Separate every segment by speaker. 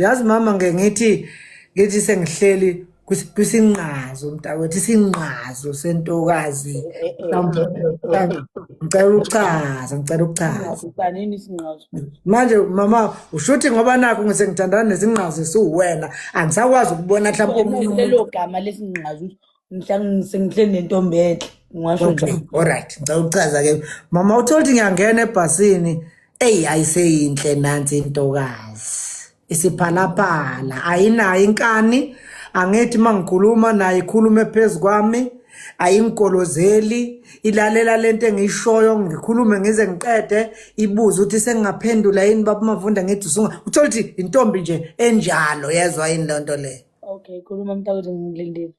Speaker 1: Yazi mama ngeke ngithi sengihleli kwisinqazo mntakwethu, isinqazo sentokazi. Ngicela ukuchaza, ngicela ukuchaza.
Speaker 2: Ubanini isinqazo?
Speaker 1: Manje mama ushuthi ngoba nakho ngisengithandana nesinqazo esiwuwena, angisakwazi ukubona mhlawumbe omunye umuntu.
Speaker 2: Lelo gama lesinqazo mhlawumbe sengihleli nentombi enhle ngingasho
Speaker 1: Okay,
Speaker 2: njalo.
Speaker 1: alright. Ngicela ukuchaza ke. Mama uthola ukuthi ngiyangena ebhasini. Eyi ayiseyinhle nansi intokazi. Isiphalaphala ayinayo inkani. Angithi mangikhuluma naye ikhulume phezu kwami. Ayingikolozeli, ilalela lento engiyishoyo ngikhulume ngize ngiqede, ibuze ukuthi sengingaphendula yini baba Mavunda ngithi usunga. Uthola ukuthi intombi nje enjalo yezwa yini lonto leyo.
Speaker 2: Okay, khuluma mntakwethu ngilindile.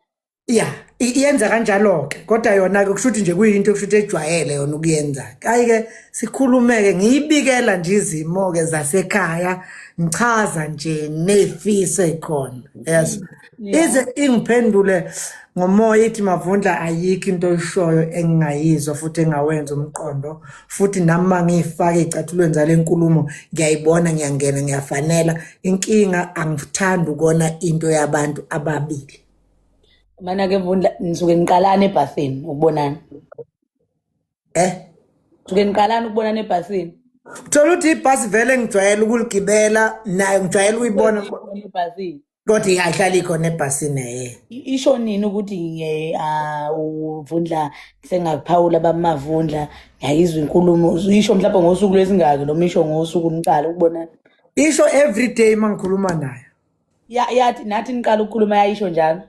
Speaker 1: Ya, iyenza kanjalo-ke kodwa yona-ke kusho ukuthi nje kuyinto kusho ukuthi ejwayele yona ukuyenza. Hhayi-ke sikhulume-ke ngiyibikela nje izimo-ke zasekhaya ngichaza nje ney'fiso ey'khona yes. Ize ingiphendule ngomoya ithi Mavundla ayikho into oyishoyo engingayizwa futhi engawenza umqondo futhi nami uma ngiyifaka ey'cathulweni zale nkulumo ngiyayibona ngiyangena ngiyafanela inkinga angithandi ukona into yabantu ababili.
Speaker 2: Mana-ke Vundla nisuke niqalana ebhasini ukubonana.
Speaker 1: Eh?
Speaker 2: Suke niqalana ukubonana ebhasini.
Speaker 1: Uthola ukuthi ibhasi vele ngijwayele ukuligibela nayo ngijwayele ukuyibona
Speaker 2: ebhasini.
Speaker 1: Kodwa iyahlala ikhona ebhasini eh.
Speaker 2: Isho nini ukuthi ngiye uvundla sengakuphawula bamavundla ngiyayizwa inkulumo isho mhlawumbe ngosuku lwesingaki noma isho ngosuku niqala ukubonana.
Speaker 1: Isho every day mangikhuluma nayo.
Speaker 2: Ya yathi nathi niqala ukukhuluma yayisho njalo.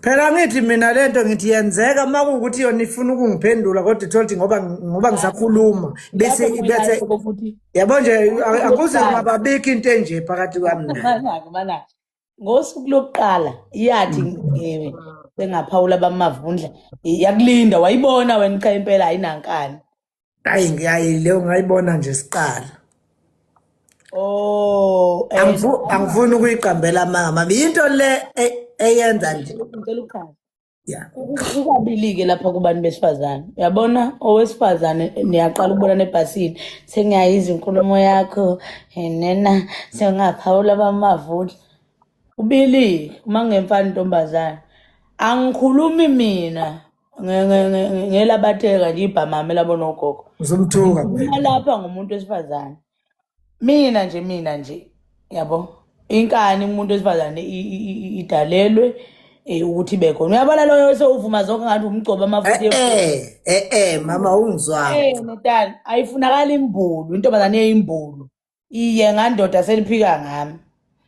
Speaker 1: Phela ngithi mina lento ngithi yenzeka uma kuwukuthi yona ifuna ukungiphendula kodwa ithola ukuthi ngoba ngisakhuluma bese bese yabo nje akuze kungababikho into enje phakathi kwami naye.
Speaker 2: Manake manake. Ngosuku lokuqala yathi sengaphawula bamavundla yakulinda wayibona wena cha impela ayinankani.
Speaker 1: Hayi ngiyayi leyo ngayibona nje siqala.
Speaker 2: Oh,
Speaker 1: Angifuni ukuyiqambela amanga mama. Into le eyenza nje.
Speaker 2: Ngicela ukuchaza.
Speaker 1: Yeah.
Speaker 2: Kukabili-ke lapha kubantu besifazane. Uyabona owesifazane niyaqala ukubonana ebhasini. Sengiyayizwa inkulumo yakho nena sengaphawula bamavundla. Kubili uma ngemfana intombazane. Angikhulumi mina ngelabatheka nje ibhamame labo nogogo.
Speaker 1: Uzomthuka
Speaker 2: wena. Lapha ngumuntu wesifazane. Mina nje mina nje yabo inkani umuntu wesifazane idalelwe ukuthi ibe khona. Uyabona loyo osewuvuma zonke ngathi umgcobo amafutha.
Speaker 1: Eh eh eh mama ungizwanga.
Speaker 2: Eh Nathan ayifunakala imbulu intombazane eyimbulu. Iye ngandoda seliphika ngami.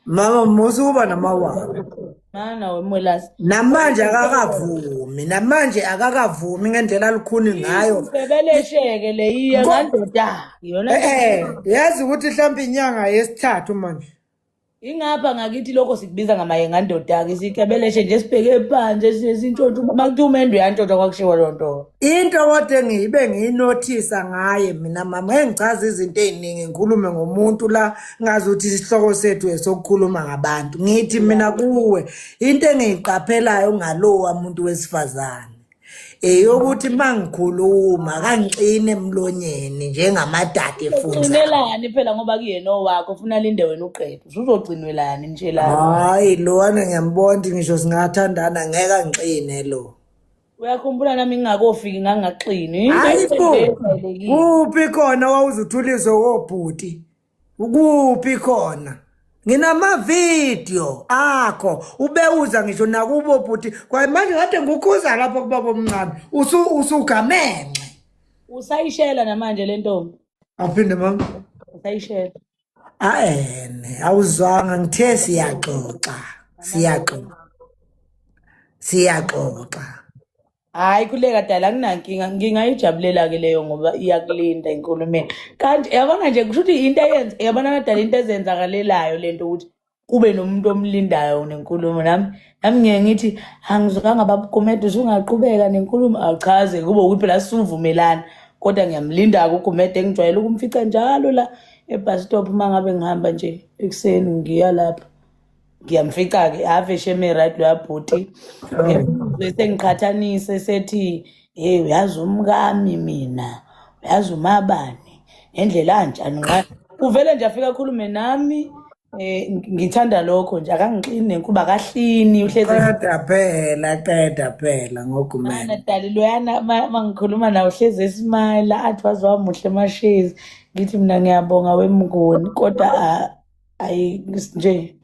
Speaker 1: Mama musa ukuba namawala.
Speaker 2: Mana wemwelasi.
Speaker 1: Namanje akakavumi, namanje akakavumi ngendlela alukhuni ngayo.
Speaker 2: Sebelesheke le iye ngandoda.
Speaker 1: Iyona. Eh, yazi ukuthi mhlawumbe inyanga yesithathu manje.
Speaker 2: Ingapha ngakithi lokho sikubiza ngamaye ngandoda-ke sikebeleshe nje sibheke phansi esintshontsha uma kuthiwa umendo uyantshontsha kwakushiwo loo nto.
Speaker 1: Into kodwa engiyibe ngiyinothisa ngaye mina mama engichaza izinto ey'ningi ngikhulume ngomuntu la ngazi ukuthi isihloko sethu esokukhuluma ngabantu ngithi mina kuwe into engiyiqaphelayo ngalowa muntu wesifazane eyokuthi mangikhuluma kangiqine emlonyeni njengamadada efunza.
Speaker 2: Ugcinelani phela ngoba kuyena owakho ufuna linde wena uqede. Usuzogcinwelani nitshelani.
Speaker 1: Hayi lowana ngiyambona ukuthi ngisho singathandana ngeke angiqine lo.
Speaker 2: Uyakhumbula nami ngingakofiki ngangaxini. Into
Speaker 1: Hayi bo.
Speaker 2: ejwayelekile.
Speaker 1: Kuphi khona wawuzuthuliswe wobhuti? Ukuphi khona? Nginamavidiyo akho ubewuza ngisho nakubo bhuti kwaye manje kade ngikukhuza lapho kubaba omncane usu usugamenxe.
Speaker 2: Usayishela namanje le ntombi.
Speaker 1: Awuphinde mama.
Speaker 2: Usayishela.
Speaker 1: Aene awuzwanga ngithe siyaxoxa siyaxoxa siyaxoxa.
Speaker 2: Hayi khuleka dala anginankinga ngingayijabulela-ke leyo ngoba iyakulinda enkulumeni kanti yabona nje kusho ukuthi into eyenza yabona nadala into ezenzakalelayo le nto ukuthi kube nomuntu omlindayo nenkulumo nami nami ngiye ngithi angizwanga babugumede usungaqhubeka nenkulumo awuchaze kube ukuthi phela sivumelana kodwa ngiyamlinda-ke ugumede engijwayele ukumfica njalo la e-bus stop uma ngabe ngihamba nje ekuseni ngiya lapha ngiyamfica-ke ave sheme right loya bhuti bese ngiqhathanise sethi hey uyazi umkami mina uyazi umabani ngendlela anjani ngayo uvele nje afike akhulume nami. Ngithanda lokho nje, akangixini nenkuba, akahlini, uhlezi.
Speaker 1: Qeda phela, qeda phela ngoGumede.
Speaker 2: Mana dali loyana ma ngikhuluma nawe uhlezi esmayila athi waze wamuhle mashezi. Ngithi mina ngiyabonga wemnguni kodwa ayi nje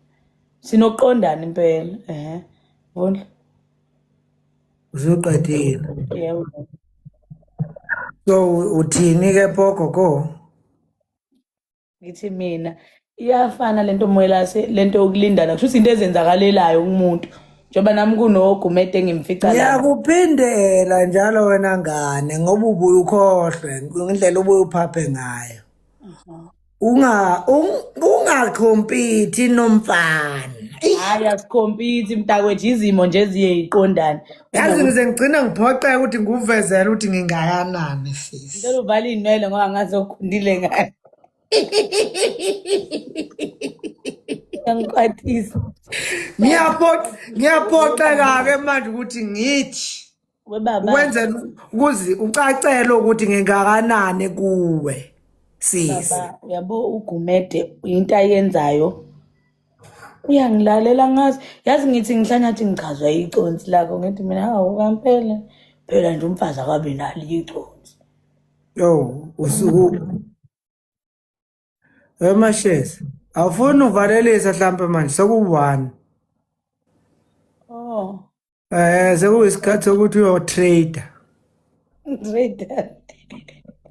Speaker 2: sinokuqondana impela. Ehhe. Vundla.
Speaker 1: Usuqedile.
Speaker 2: Yebo.
Speaker 1: So uthini ke pho gogo?
Speaker 2: Ngithi mina iyafana lento Mwelase, lento yokulindana, kusho ukuthi into ezenzakalelayo kumuntu, njengoba nami kunoGumede engimfica la.
Speaker 1: Ngiyakuphindela njalo wena ngane ngoba ubuye ukhohlwe ngendlela ubuye uphaphe ngayo. Ungakhompithi nomfana.
Speaker 2: Hayi asikhompiti mntakwethu, izimo nje eziye yiqondane.
Speaker 1: Yazi ngize ngigcina ngiphoqeka ukuthi ngikuvezele ukuthi ngingakanani sisi.
Speaker 2: Ngicela uvale iy'nwele ngoba ngaze ukhundile ngayo. Ngikwatisa.
Speaker 1: Ngiyaphoqeka-ke manje ukuthi ngithi
Speaker 2: Webaba.
Speaker 1: ukwenzela ukuze ucacele ukuthi ngingakanani kuwe sisi.
Speaker 2: Baba, uyabo uGumede into ayenzayo uyangilalela ngazi. Yazi ngithi ngihlanya athi ngichazwa iconsi lakho, ngithi mina hawu kampela phela nje umfazi akabi nalo iconsi.
Speaker 1: Yo, usuku Emashezi. Awufuni uvalelisa mhlampe manje sekuwu-1.
Speaker 2: Oh.
Speaker 1: Sekuyisikhathi sokuthi uyo-trade.
Speaker 2: Trader.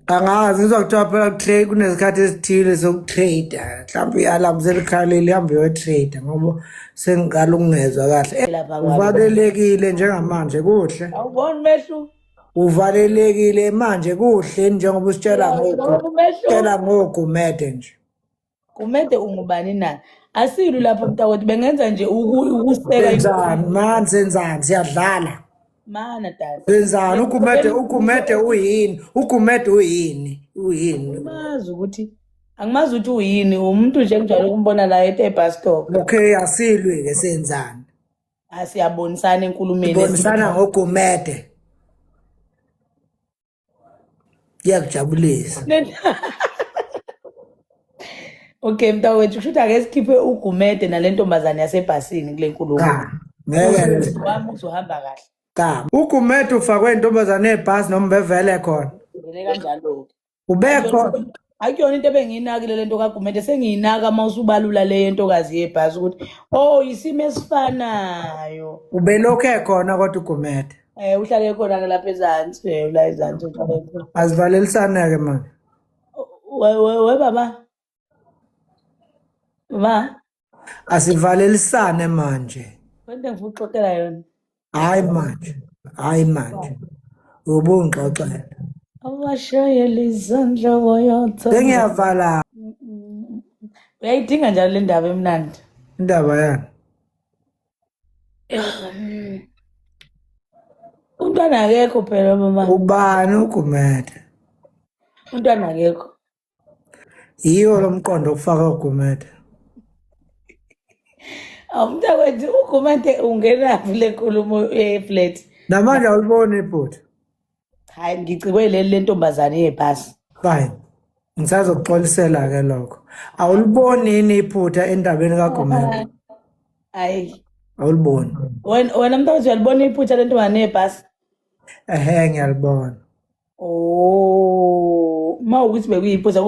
Speaker 1: Angazi ngizwa kuthiwa phela trade kunesikhathi esithile sokutrade. Mhlawumbe i-alarm selikhalile ihambe uyotrade ngoba sengiqala ukungezwa kahle.
Speaker 2: Lapha kwami.
Speaker 1: Uvalelekile njengamanje kuhle.
Speaker 2: Awuboni umehluko?
Speaker 1: Uvalelekile manje kuhle njengoba usitshela ngoku.
Speaker 2: Uyawubona umehluko?
Speaker 1: Tshela ngoGumede nje.
Speaker 2: Gumede ungubani na? Asilu lapha mntakwethu, bengenza nje ukuseka
Speaker 1: Senzani man, senzani, siyadlala.
Speaker 2: Mana dali.
Speaker 1: Senzani uGumede, uGumede uyini? uGumede uyini? Uyini?
Speaker 2: Angimazi ukuthi angimazi ukuthi uyini, umuntu nje engijwayele ukumbona la e-bus stop.
Speaker 1: Okay, asilwi ke, senzani?
Speaker 2: Asiyabonisana enkulumeni.
Speaker 1: Sibonisana ngoGumede. Iyakujabulisa.
Speaker 2: Okay mntakwethu, kusho ukuthi ake sikhiphe uGumede nale ntombazane yasebhasini kule nkulumo.
Speaker 1: Cha, ngeke.
Speaker 2: Wami uzohamba kahle.
Speaker 1: Cha, uGumede ufakwe intombazane ebhasi noma bevele khona.
Speaker 2: Ngene kanjalo-ke.
Speaker 1: Ubekho.
Speaker 2: Akuyona into ebengiyinakile lento kaGumede, sengiyinaka uma usubalula le yentokazi yebhasi ukuthi oh isimo esifanayo.
Speaker 1: Ubelokhu ekhona kodwa uGumede.
Speaker 2: Uhlale khona ke lapha ezansi, la ezansi uhlale khona.
Speaker 1: Azivalelisane-ke manje.
Speaker 2: We baba. Ma.
Speaker 1: Asivalelisane manje.
Speaker 2: Wena ngifuna ukuxoxela yona.
Speaker 1: Hayi manje. Hayi manje. Ubungixoxela.
Speaker 2: Abashayela izandla wayotha.
Speaker 1: Sengiyavala.
Speaker 2: Uyayidinga njalo le ndaba emnandi.
Speaker 1: Indaba yani?
Speaker 2: Umntwana akekho phela mama.
Speaker 1: Ubani uGumede?
Speaker 2: Umntwana akekho.
Speaker 1: Yiwo lo mqondo okufaka uGumede.
Speaker 2: Awumntakwethu uGumede ungenaphi le nkulumo ye-flat?
Speaker 1: Namanje awuliboni iphutha.
Speaker 2: Hayi ngicikwe leli lentombazane yebhasi.
Speaker 1: Fine. Ngisazokuxolisela ke lokho. Awuliboni yini iphutha endabeni kaGumede?
Speaker 2: Hayi.
Speaker 1: Awuliboni.
Speaker 2: Wena mntakwethu uyalibona iphutha lentombazane yebhasi?
Speaker 1: Ehhe ngiyalibona.
Speaker 2: Oh, uma ukuthi bekuyiphutha.